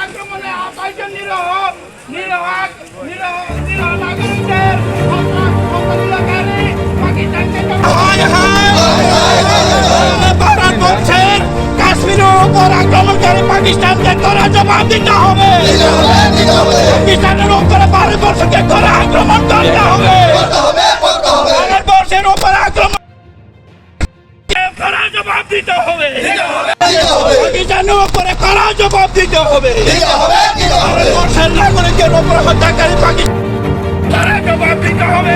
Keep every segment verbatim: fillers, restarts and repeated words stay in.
আক্রমণে আঠাশ জন নিরীহ, নিরীহ, নিরীহ, নিরীহ নাগরিকদের হত্যা, হত্যাকারী পাকিস্তানকে হায় হায়! ভারতবর্ষের কাশ্মীরের উপর আক্রমণকারী পাকিস্তানকে কড়া জবাব দিতে হবে। পাকিস্তানের উপরে ভারতবর্ষকে কড়া আক্রমণ করতে হবে। ভারতবর্ষের উপর আক্রমণ কড়া জবাব দিতে হবে। পাকিস্তানের উপরে কড়া জবাব দিতে হবে। ভারতবর্ষের নাগরিকের উপর হত্যাকারী পাকিস্তান কড়া জবাব দিতে হবে।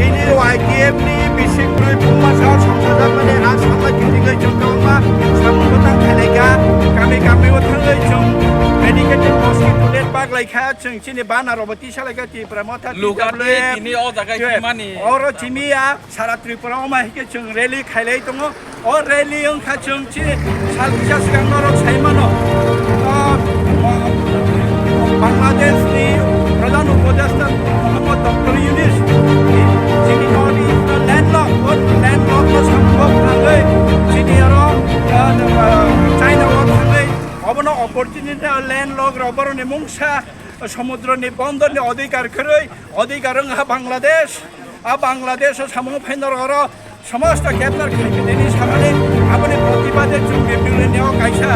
Ini Y T F ni bising lui puma sa samsajak mani a samla kiting ai chong tong ma samung botang khailai kha. Kami kami o thang ai chong dedicated mosquito net bag lai kha chong chini bana roboti salai kha Tipra Motha Lugar T W F. Tini o jaga himani. Oro chimi ya. Sara Tripura o ma hike chwng rally khailai tongo. O rally wngkha chwng chini sal kisa swkang norok sai mano. O, o, Bangladesh ni Pradhan Upodeshta Mohammad Doctor Yunus ni chini North East no landlock, o landlock no samung bo phangwi chini oro, o, o, China o thangwi obono opportunity landlock rok boroni mungsa somudro ni bondor ni odhikar kwrwi odhikar wngkha Bangladesh. A Bangladesh o samung phainor oro somosto capture khaikhe tini samani aboni protibade chwng B P L ni o kaisa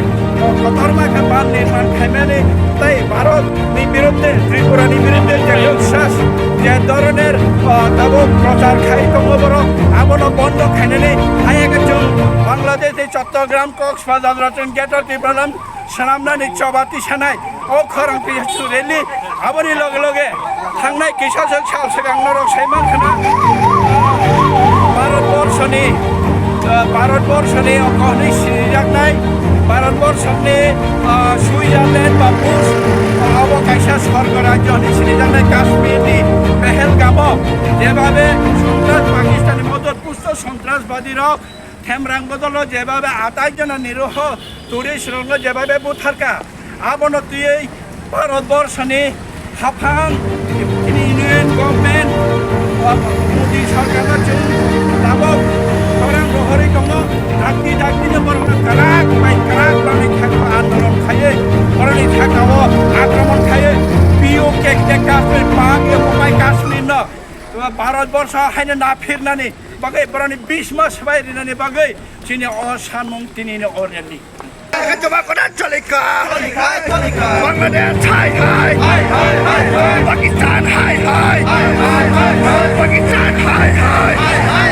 kotorma khe ban nirman khaimani tei Bharat ni birudde, Tripura ni birudde je ussas je doroner, o, tabuk prochar khai tongo borok abono bondo khainani ayage chwng Bangladesh ni Chattogram, Coxbazar, Ratan Greater Tipraland swnamnani choba tisanai o khorang twi su rally aboni loge loge thangnai kisa sal swkang norok sai mankha na Bharat borshoni, ah, Bharat borshoni o kohnwi sinijaknai Bharat borshoni, ah, Switzerland ba Rus, ah, abo kaisa sorgo rajyo hinwi sinijaknai Kashmir ni Pahalgam o jebhabe sontras Pakistan ni modot pusto sontrasbadi rok Themrang bodolo jebhabe atai jona niroho tourist rokno jebhabe butharka, abono twiwi Bharat borshoni haphang chini Union Government, o, Modi sarkarno chwng tabuk khorang rohorwi tongo, dakti daktino borokno kwrak bai kwrak bangwi khakma andolon khaiwi, borokni sakao akromon khaiwi, P O K K Kashmir, Pak Yokubai Kashmirno Bharat borsho haino naphirnani bagwi borokni bisma swbai rinani bagwi chini o sanmung tinini o rally. Joma koda cholikha. Bangladesh hai hai. Pakistan hai hai. Pakistan hai hai.